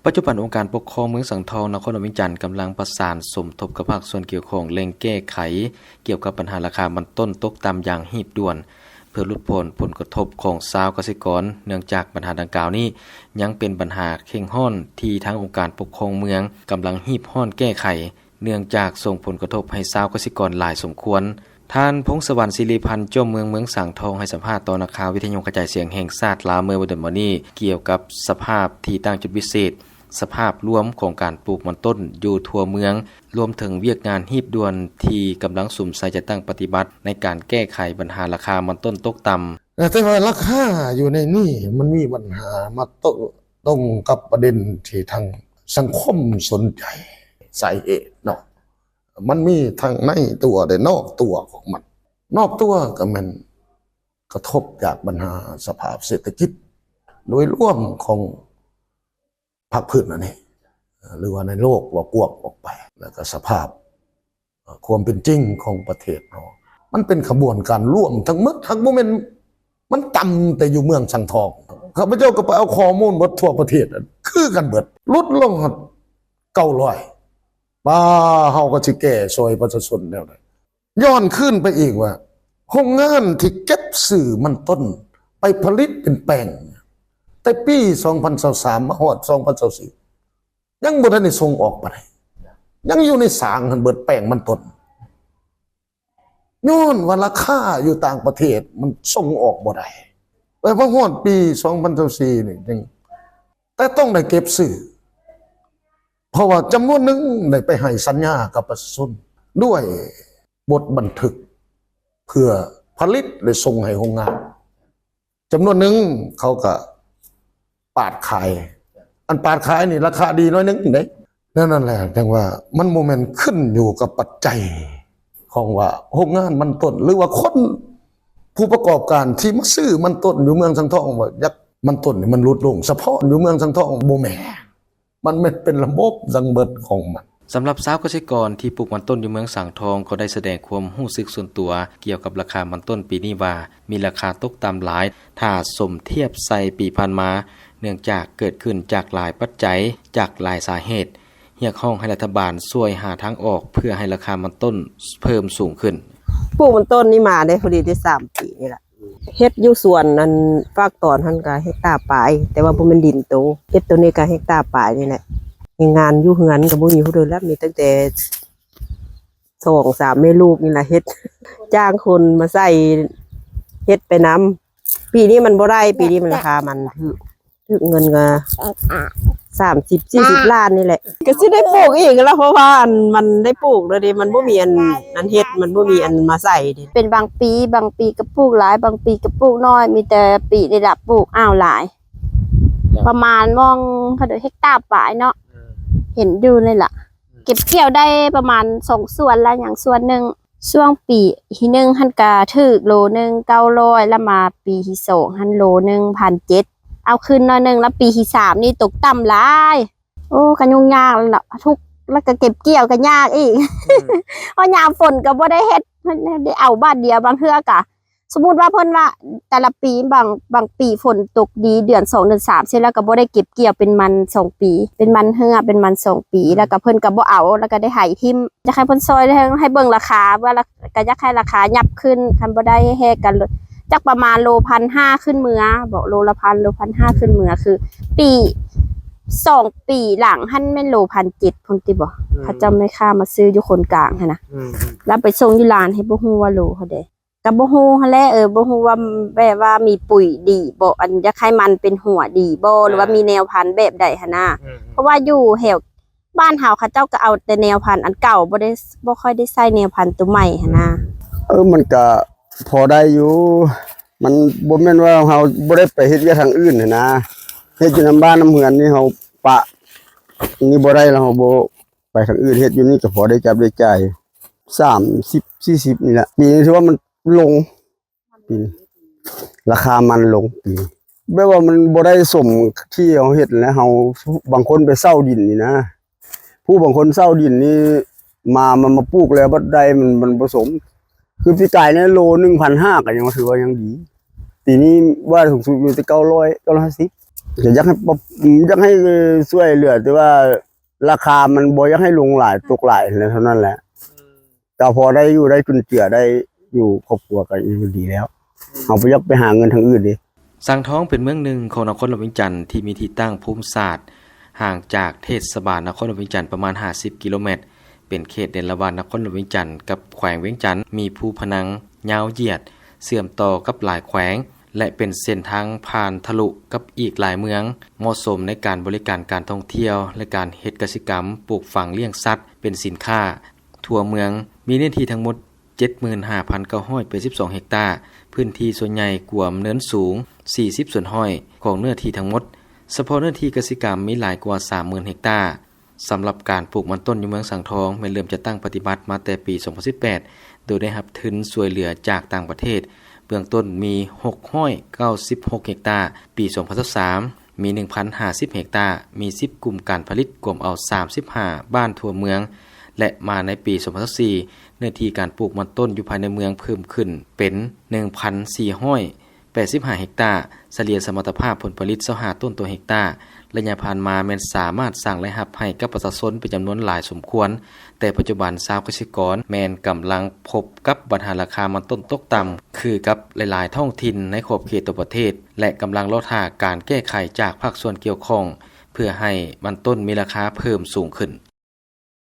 ປັດຈຸບັນ ອົງການປົກຄອງເມືອງສັງທອງ ນະຄອນຫຼວງວຽງຈັນ ກຳລັງປະສານສົມທົບກັບພາກສ່ວນກ່ຽວຂ້ອງ ເລັ່ງແກ້ໄຂກ່ຽວກັບບັນຫາລາຄາມັນຕົ້ນຕົກຕ່ຳຢ່າງຮີບດ່ວນ ເພື່ອຫຼຸດຜ່ອນຜົນກະທົບຂອງຊາວກະສິກອນ, ເນື່ອງຈາກບັນຫາດັ່ງກ່າວນີ້ຍັງເປັນບັນຫາເຄັ່ງຮ້ອນທີ່ທາງອົງການປົກຄອງເມືອງກຳລັງຮີບຮ້ອນແກ້ໄຂ, ເນື່ອງຈາກສົ່ງຜົນກະທົບໃຫ້ຊາວກະສິກອນຫຼາຍສົມຄວນ. ທ່ານ ພົງສະຫວັນ ສິລິພັນ ເຈົ້າເມືອງເມືອງສັງທອງ ໃຫ້ສຳພາດຕໍ່ນັກຂ່າວວິທະຍຸກະຈາຍສຽງແຫ່ງຊາດລາວເມື່ອເດືອນມານີ້ ກ່ຽວກັບສະພາບທີ່ຕັ້ງຈຸດພິເສດ, ສະພາບລວມຂອງການປູກມັນຕົ້ນຢູ່ທົ່ວເມືອງ, ລວມເຖິງວຽກງານຮີບດ່ວນທີ່ກຳລັງສຸມໃສ່ຈັດຕັ້ງປະຕິບັດໃນການແກ້ໄຂບັນຫາລາຄາມັນຕົ້ນຕົກຕ່ຳ. ແຕ່ວ່າລາຄາຢູ່ໃນນີ້ມັນມີບັນຫາມາໂຕ້ ຕົງກັບປະເດັນທີ່ທາງສັງຄົມສົນໃຈ ສາເຫດເນາະ ມັນມີທັງໃນຕົວ ແລະ ນອກຕົວຂອງມັນ. ນອກຕົວກໍແມ່ນກະທົບຈາກບັນຫາສະພາບເສດຖະກິດໂດຍລວມຂອງພາກພື້ນອັນນີ້ ຫຼືວ່າໃນໂລກເວົ້າກວ້າງອອກໄປ ແລ້ວກໍສະພາບ ເອີ ຄວາມເປັນຈິງຂອງປະເທດເຮົາ ມັນເປັນຂະບວນການລວມທັງໝົດ ຫາກບໍ່ແມ່ນມັນຕ່ຳແຕ່ຢູ່ເມືອງສັງທອງ. ຂ້າພະເຈົ້າກໍໄປເອົາຂໍ້ມູນເບິດທົ່ວປະເທດ ຄືກັນເບິດ ຫຼຸດລົງຮອດເກົ້າຮ້ອຍ ວ່າເຮົາກໍຊິແກ້ຊ່ອຍປະຊາຊົນແນວໃດ. ຍ້ອນຄືນໄປອີກວ່າ ໂຮງງານທີ່ເກັບຊື້ມັນຕົ້ນໄປຜະລິດເປັນແປ້ງ ແຕ່ປີສອງພັນຊາວສາມມາຮອດສອງພັນຊາວສີ່ ຍັງບໍ່ທັນໄດ້ສົ່ງອອກປານໃດ ຍັງຢູ່ໃນສາງຫັ້ນເບິດ ແປ້ງມັນຕົ້ນ ຍ້ອນວ່າລາຄາຢູ່ຕ່າງປະເທດມັນສົ່ງອອກບໍ່ໄດ້ ແຕ່ພໍຮອດປີສອງພັນຊາວສີ່ນີ້ຈຶ່ງ ແຕ່ຕ້ອງໄດ້ເກັບຊື້ ເພາະວ່າຈຳນວນໜຶ່ງໄດ້ໄປໃຫ້ສັນຍາກັບປະຊາຊົນດ້ວຍບົດບັນທຶກ ເພື່ອຜະລິດ ແລະ ສົ່ງໃຫ້ໂຮງງານ. ຈຳນວນໜຶ່ງເຂົາກະປາດຂາຍ ອັນປາດຂາຍນີ້ລາຄາດີໜ້ອຍໜຶ່ງເດ້. ແນວນັ້ນແຫຼະ ຈັ່ງວ່າມັນບໍ່ແມ່ນຂຶ້ນຢູ່ກັບປັດໄຈຂອງວ່າໂຮງງານມັນຕົ້ນ ຫຼືວ່າຄົນຜູ້ປະກອບການທີ່ມາຊື້ມັນຕົ້ນຢູ່ເມືອງສັງທອງ ວ່າຢາກມັນຕົ້ນນີ້ມັນຫຼຸດລົງສະເພາະຢູ່ເມືອງສັງທອງ ບໍ່ແມ່ນ. ມັນແມ່ນເປັນລະບົບທັງເບິດຂອງມັນ. ສຳລັບຊາວກະສິກອນທີ່ປູກມັນຕົ້ນຢູ່ເມືອງສັງທອງ ກໍໄດ້ສະແດງຄວາມຮູ້ສຶກສ່ວນຕົວກ່ຽວກັບລາຄາມັນຕົ້ນປີນີ້ວ່າ ມີລາຄາຕົກຕ່ຳຫຼາຍ ຖ້າສົມທຽບໃສ່ປີຜ່ານມາ, ເນື່ອງຈາກເກີດຂຶ້ນຈາກຫຼາຍປັດໄຈ, ຈາກຫຼາຍສາເຫດ, ຮຽກຮ້ອງໃຫ້ລັດຖະບານຊ່ວຍຫາທາງອອກເພື່ອໃຫ້ລາຄາມັນຕົ້ນເພີ່ມສູງຂຶ້ນ. ປູກມັນຕົ້ນນີ້ມາໄດ້ພໍດີໄດ້ສາມປີນີ້ລະ. ເຮັດຢູ່ສວນອັນຟາກຕອນຫັ້ນກະເຮັກຕາປາຍ ແຕ່ວ່າບໍ່ແມ່ນດິນໂຕ ເຮັດໂຕນີ້ກະເຮັກຕາປາຍນີ້ແຫຼະ. ແຮງງານຢູ່ເຮືອນກະບໍ່ມີຜູ້ໃດແລ້ວ ມີຕັ້ງແຕ່ສອງສາມແມ່ລູກນີ້ລະເຮັດ ຈ້າງຄົນມາໃສ່ເຮັດໄປນຳ. ປີນີ້ມັນບໍ່ໄດ້ ປີນີ້ມັນລາຄາມັນຖືກ ຖືກເງິນກະສາມສິບສີ່ສິບລ້ານນີ້ແຫຼະ ກະຊິໄດ້ປູກອີກລະ ເພາະວ່າອັນມັນໄດ້ປູກແລ້ວເດ ມັນບໍ່ມີອັນ ອັນເຮັດ ມັນບໍ່ມີອັນມາໃສ່ເດ. ເປັນບາງປີ ບາງປີກະປູກຫຼາຍ ບາງປີກະປູກໜ້ອຍ ມີແຕ່ປີນີ້ລະປູກອ້າວຫຼາຍ ປະມານມອງເທົ່າໃດ ເຮັກຕາປາຍເນາະ ເຫັນຢູ່ນີ້ລະ ເກັບກ່ຽວໄດ້ປະມານສອງສ່ວນລະ ຫຍັງສ່ວນໜຶ່ງ. ຊ່ວງປີທີໜຶ່ງຫັ້ນກະຖືກໂລໜຶ່ງເກົ້າຮ້ອຍ ລະມາປີທີສອງຫັ້ນໂລໜຶ່ງພັນເຈັດ ເອົາຂຶ້ນໜ້ອຍໜຶ່ງ ລະປີທີສາມນີ້ຕົກຕ່ຳຫຼາຍ. ໂອ້ ກະຫຍຸ້ງຍາກລະ ທຸກ ລະກະເກັບກ່ຽວກະຍາກອີກ ເພາະຍາມຝົນກະບໍ່ໄດ້ເຮັດ ໄດ້ເອົາບາດດຽວ ບາງເທື່ອກະ ສົມມຸດວ່າເພິ່ນວ່າແຕ່ລະປີ ບາງ ບາງປີຝົນຕົກດີ ເດືອນສອງເດືອນສາມ ເສັດແລ້ວກະບໍ່ໄດ້ເກັບກ່ຽວ ເປັນມັນສອງປີ ເປັນມັນເຫື່ອ ເປັນມັນສອງປີ ລະກະເພິ່ນກະບໍ່ເອົາ ລະກະໄດ້ໄຖຖິ້ມ. ຢາກໃຫ້ເພິ່ນຊ່ອຍ ໃຫ້ເບິ່ງລາຄາ ວ່າລະ ກະຢາກໃຫ້ລາຄາຫຍັບຂຶ້ນ ຄັນບໍ່ໄດ້ແຮກກະຈັກປະມານໂລພັນຫ້າຂຶ້ນເມືອ ບອກໂລລະພັນ ໂລພັນຫ້າຂຶ້ນເມືອ ຄືປີ ສອງປີຫຼັງຫັ້ນແມ່ນໂລພັນເຈັດພຸ້ນຕິບໍ ເຂົາເຈົ້າແມ່ຄ້າມາຊື້ຢູ່ຄົນກາງຫັ້ນນະ ລະໄປສົ່ງຢູ່ລານ ເຮັດບໍ່ຮູ້ວ່າໂລເທົ່າໃດ. ກະບໍ່ຮູ້ຫັ້ນແຫຼະ ເອີ ບໍ່ຮູ້ວ່າແບບວ່າມີປຸ໋ຍດີບໍ່ ອັນຢາກໃຫ້ມັນເປັນຫົວດີບໍ່ ຫຼືວ່າມີແນວພັນແບບໃດຫັ້ນນະ ເພາະວ່າຢູ່ແຖວບ້ານເຮົາ ເຂົາເຈົ້າກະເອົາແຕ່ແນວພັນອັນເກົ່າ ບໍ່ໄດ້ ບໍ່ຄ່ອຍໄດ້ໃຊ້ແນວພັນໂຕໃໝ່ຫັ້ນນະ. ເອີ ມັນກະພໍໄດ້ຢູ່ ມັນບໍ່ແມ່ນວ່າເຮົາບໍ່ໄດ້ໄປເຮັດວຽກທາງອື່ນຫັ້ນນະ ເຮັດຢູ່ນຳບ້ານນຳເຮືອນນີ້ ເຮົາປະນີ້ບໍ່ໄດ້ ລະເຮົາບໍ່ ໄປທາງອື່ນເຮັດຢູ່ນີ້ກະພໍໄດ້ຈັບໄດ້ຈ່າຍ ສາມສິບສີ່ສິບນີ້ແຫຼະ. ປີນີ້ຖືວ່າມັນລົງ ປີນີ້ລາຄາມັນລົງ ປີນີ້ແບບວ່າມັນບໍ່ໄດ້ສົມທີ່ເຮົາເຮັດແລ້ວ ເຮົາ ບາງຄົນໄປເຊົ່າດິນນີ້ນະ ຜູ້ບາງຄົນເຊົ່າດິນນີ້ມາ ມາ ມາປູກແລ້ວບັດໄດ້ມັນ ມັນບໍ່ສົມ. ຄືປີກາຍນີ້ໂລໜຶ່ງພັນຫ້າກະຍັງຖືວ່າຍັງດີ ປີນີ້ວ່າສູງສຸດມີແຕ່ເກົ້າຮ້ອຍ ເກົ້າຮ້ອຍຫ້າສິບ. ກໍຢາກໃຫ້ປັບ ຢາກໃຫ້ຊ່ວຍເຫຼືອ ແຕ່ວ່າລາຄາມັນບໍ່ຢາກໃຫ້ລົງຫຼາຍ ຕົກຫຼາຍ ແລ້ວເທົ່ານັ້ນແຫຼະ ກໍພໍໄດ້ຢູ່ໄດ້ຈຸນເຈືອໄດ້ຢູ່ຄອບຄົວ ກໍຍັງດີແລ້ວ ເຮົາບໍ່ຢາກໄປຫາເງິນທາງອື່ນເດ້. ສັງທອງເປັນເມືອງໜຶ່ງຂອງນະຄອນຫຼວງວຽງຈັນ ທີ່ມີທີ່ຕັ້ງພູມສາດຫ່າງຈາກເທດສະບານນະຄອນຫຼວງວຽງຈັນປະມານຫ້າສິບກິໂລແມັດ, ເປັນເຂດເດນລະຫວ່າງນະຄອນຫຼວງວຽງຈັນກັບແຂວງວຽງຈັນ, ມີພູພະນັງຍາວຢຽດເຊື່ອມຕໍ່ກັບຫຼາຍແຂວງ ແລະ ເປັນເສັ້ນທາງຜ່ານທະລຸກັບອີກຫຼາຍເມືອງ, ເໝາະສົມໃນການບໍລິການການທ່ອງທ່ຽວ ແລະ ການເຮັດກະສິກຳ, ປູກຝັງ, ລ້ຽງສັດເປັນສິນຄ້າ. ທົ່ວເມືອງມີເນື້ອທີ່ທັງໝົດ ເຈັດໝື່ນຫ້າພັນເກົ້າຮ້ອຍແປດສິບສອງເຮັກຕາ, ພື້ນທີ່ສ່ວນໃຫຍ່ກວມເນີນສູງ ສີ່ສິບສ່ວນຮ້ອຍຂອງເນື້ອທີ່ທັງໝົດ, ສະເພາະເນື້ອທີ່ກະສິກຳມີຫຼາຍກວ່າສາມໝື່ນເຮັກຕາ. ສຳລັບການປູກມັນຕົ້ນຢູ່ເມືອງສັງທອງ ແມ່ນເລີ່ມຈັດຕັ້ງປະຕິບັດມາແຕ່ປີສອງພັນສິບແປດ ໂດຍໄດ້ຮັບທຶນຊ່ວຍເຫຼືອຈາກຕ່າງປະເທດ, ເບື້ອງຕົ້ນມີຫົກຮ້ອຍເກົ້າສິບຫົກເຮັກຕາ, ປີສອງພັນຊາວສາມ ມີໜຶ່ງພັນຫ້າສິບເຮັກຕາ, ມີສິບກຸ່ມການຜະລິດ ກວມເອົາສາມສິບຫ້າບ້ານທົ່ວເມືອງ ແລະ ມາໃນປີສອງພັນຊາວສີ່ ເນື້ອທີ່ການປູກມັນຕົ້ນຢູ່ພາຍໃນເມືອງເພີ່ມຂຶ້ນເປັນໜຶ່ງພັນສີ່ຮ້ອຍແປດສິບຫ້າເຮັກຕາ, ສະເລ່ຍສະມັດຕະພາບຜົນຜະລິດຊາວຫ້າໂຕນຕໍ່ເຮັກຕາ. ໄລຍະຜ່ານມາແມ່ນສາມາດສ້າງລາຍຮັບໃຫ້ກັບປະຊາຊົນເປັນຈຳນວນຫຼາຍສົມຄວນ, ແຕ່ປັດຈຸບັນຊາວກະສິກອນແມ່ນກຳລັງພົບກັບບັນຫາລາຄາມັນຕົ້ນຕົກຕ່ຳ ຄືກັບຫຼາຍໆທ້ອງຖິ່ນໃນຂອບເຂດທົ່ວປະເທດ ແລະ ກຳລັງລໍຖ້າການແກ້ໄຂຈາກພາກສ່ວນກ່ຽວຂ້ອງ ເພື່ອໃຫ້ມັນຕົ້ນມີລາຄາເພີ່ມສູງຂຶ້ນ.